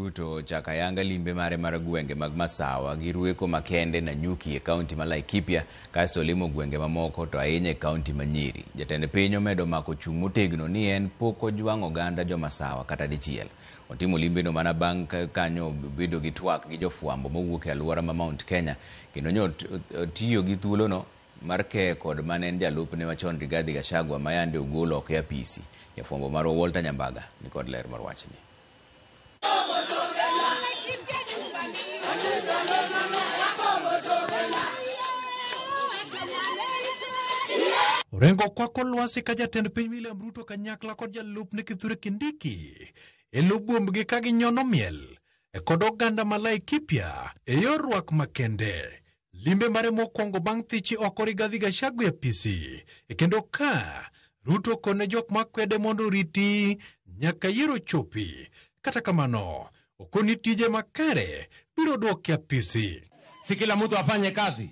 Ruto ochako ayanga limbe mare mar gwenge mag Masawa gi rweko makende Nanyuki e kaunti ma Laikipia kasto olimo gwenge mamoko to ahinya e kaunti ma Nyeri. Jatend piny omedo mako chung' motegno ni en pok ojwang'o oganda jo Masawa kata dichiel. Otimo limbeno mana bang' kanyo bedo gi twak gi jofwambo mowuok e alwora ma Mount Kenya kendo nyo otiyo gi thuolono mar kee kod mane en jalupne machon Rigathi Gachagua ma yande ogol oko e apisi. Jafwambo marwa Walter Nyambaga nikod ler mar wachni. Orengo kwako lwasi ka jatend piny William Ruto kanyakla kod jalupne Kithure Kindiki e lo buombgi ka ginyono miel e kod oganda ma Laikipia e yor rwak makende. Limbe mare mokwongo bang' thichi oko Rigathi Gachagua e apisi e kendo ka Ruto kone jok makwede mondo oriti nyaka yiero chopi. Kata kamano, okoni tije makare biro duoke apisi. Si kila mtu afanye kazi,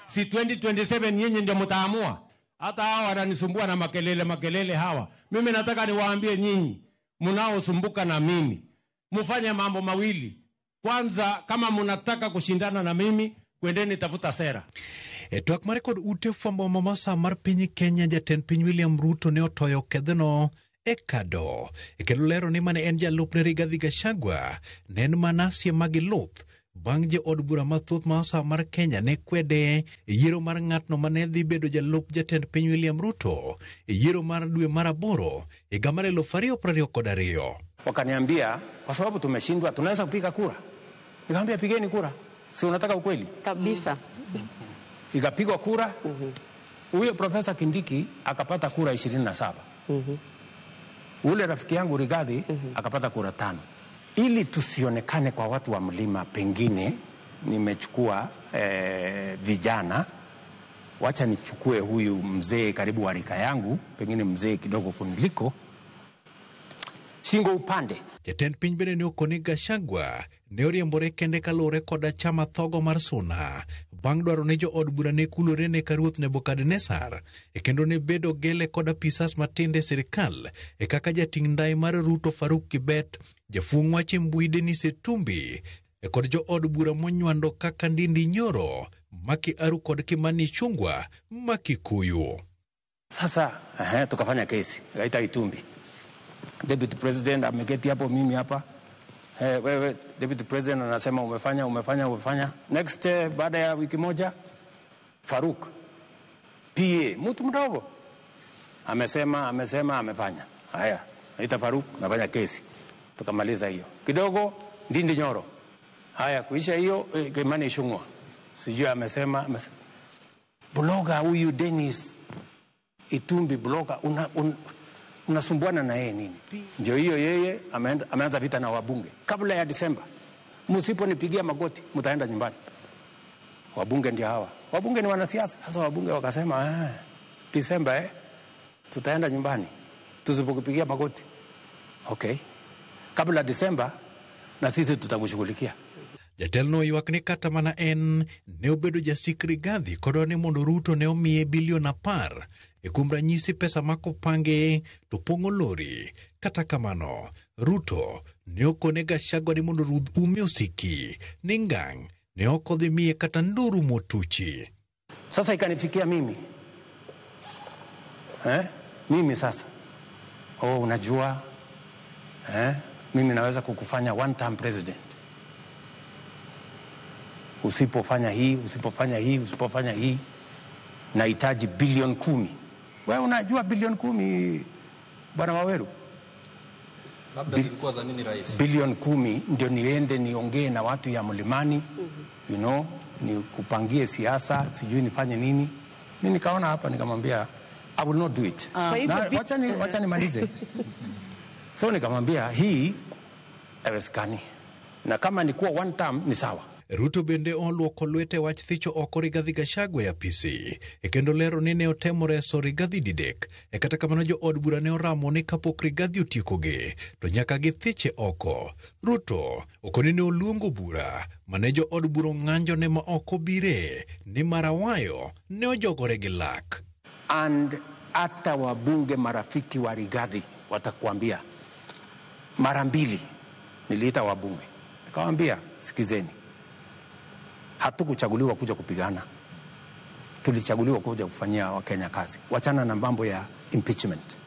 si 2027 nyinyi ndio mtaamua. Hata hawa wananisumbua na makelele makelele hawa. Mimi nataka niwaambie nyinyi mnaosumbuka na mimi, mfanye mambo mawili. Kwanza, kama mnataka kushindana na mimi, kwendeni tafuta sera. E twak mare kod ute fwambo ma masaa mar piny Kenya, jatend piny William Ruto ne otoyo kedhno e kado e kendo lero ni mane en jalupne Rigathi Gachagua ne en mana siem ma giluth bang' jo od bura mathoth ma masaa mar Kenya ne kwede e yiero mar ng'atno mane dhi bedo jalup jatend piny William Ruto e yiero mar dwe mar aboro higa mar 2022. Wakaniambia kwa sababu tumeshindwa tunaweza kupiga kura. Nikamwambia pigeni kura, si unataka ukweli kabisa. Ikapigwa kura. Huyo Profesa Kindiki akapata kura 27. Ule rafiki yangu Rigathi akapata kura 5. Ili tusionekane kwa watu wa mlima, pengine nimechukua vijana, wacha nichukue huyu mzee karibu wa rika yangu, pengine mzee kidogo kuniliko, shingo upande. Jatend piny bende ne okoni Gachagua ne oriembore kende kaluwore koda chama thogo mar Suna bang' dwaro ni jo od bura ne kulore ne ka ruoth Nebukadnezar e kendo ne bedo gele kod apisas matindo e sirikal e kaka jating' ndai mar Ruto Faruk Kibet, jafuong' wach e mbui Denis Itumbi e kod jo od bura monywando kaka Ndindi Nyoro, Maki Aru kod Kimani Ichung'wa ma Kikuyu. Sasa tukafanya kesi, kaita Itumbi. Deputy President ameketi hapo, mimi hapa. Wewe Deputy President anasema umefanya, umefanya, umefanya. Next baada ya wiki moja Faruk PA mtu mdogo amesema, amesema, amefanya. Haya, naita Faruk, nafanya kesi. Tukamaliza hiyo. Kidogo Ndindi Nyoro. Haya, kuisha hiyo Kimani Ichung'wa. Sijui amesema, amesema. Bloga huyu Dennis Itumbi bloga unasumbuana na yeye nini? Ndio hiyo yeye ameanza vita na wabunge. Kabla ya Disemba, msiponipigia magoti mtaenda nyumbani. Wabunge ndio hawa. Wabunge ni wanasiasa. Sasa wabunge wakasema, Disemba tutaenda nyumbani tusipokupigia magoti. Okay. Kabla Disemba na sisi tutakushughulikia. Jatelno ywak ni kata mana en ne obedo jasik Rigathi kodwa ni mondo Ruto ne omiye bilion 10 e kuom ranyisi pesa makopange to pong'o lori. Kata kamano, Ruto ne okone Gachagua ni mondo rudh ume osiki ni ngang' ne ok odhi miye kata nduru motuchi. Sasa ikanifikia mimi. Mimi sasa. Oh, unajua, mimi naweza kukufanya one term president. Usipofanya hii, usipofanya hii, usipofanya hii, nahitaji bilioni 10. Wewe unajua bilioni 10 Bwana Waweru? Labda zilikuwa za nini rais? Bilioni 10 ndio niende niongee na watu ya mlimani, you know, nikupangie siasa, sijui nifanye nini. Mimi nikaona hapa nikamwambia I will not do it. Na, wacha nimalize. So nikamwambia hii haiwezekani. Na kama ni kuwa one term ni sawa. Ruto bende oluoko lwete wach thicho oko Rigathi Gachagua e apisi e kendo lero ni ne otemo reso Rigathi didek e kata kamano jo od bura ne oramo ni kapok Rigathi otiekogi to nyaka githiche oko. Ruto okoni ne oluongo bura mane jo od bura ong'anjone ma ok obire ni marawayo ne ojogore gi lak. And hata wabunge marafiki wa Rigathi watakuambia mara mbili niliita wabunge. Nikamwambia, sikizeni, hatukuchaguliwa kuja kupigana, tulichaguliwa kuja kufanyia Wakenya kazi. Wachana na mambo ya impeachment.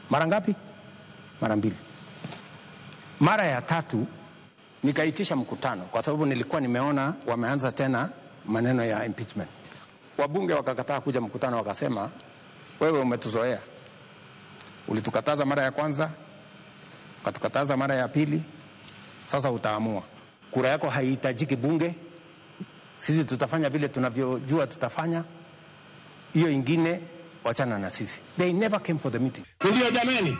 Mara ngapi? Mara mbili. Mara ya tatu nikaitisha mkutano kwa sababu nilikuwa nimeona wameanza tena maneno ya impeachment. Wabunge wakakataa kuja mkutano, wakasema wewe umetuzoea, ulitukataza mara ya kwanza, ukatukataza mara ya pili, sasa utaamua. Kura yako haihitajiki bunge, sisi tutafanya vile tunavyojua tutafanya, hiyo ingine wachana na sisi. They never came for the meeting. Ndio jameni,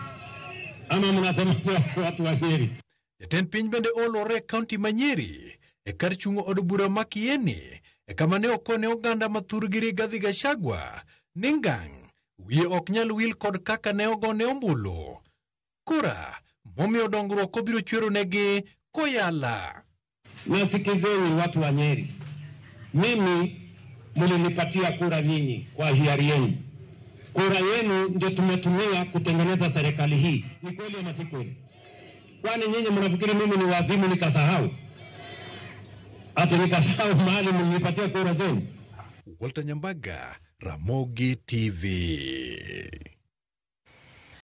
ama mnasema watu wa Nyeri? Jatend piny bende olore e kaunti ma Nyeri e kar chung'o od bura ma Kieni e kama ne okone oganda ma thurgi Rigathi Gachagua ni ngang' wiye ok nyal wil kod kaka ne ogone ombulu. Kura momiyo dongruok obiro chwero negi koyala. Nasikizeni watu wa Nyeri, mimi mlinipatia kura nyinyi kwa hiari yenu. Kura yenu ndio tumetumia kutengeneza serikali hii. Ni kweli ama si kweli? Kwani nyinyi mnafikiri mimi ni wazimu nikasahau? Ati nikasahau mahali mlinipatia kura zenu? Walter Nyambaga, Ramogi TV.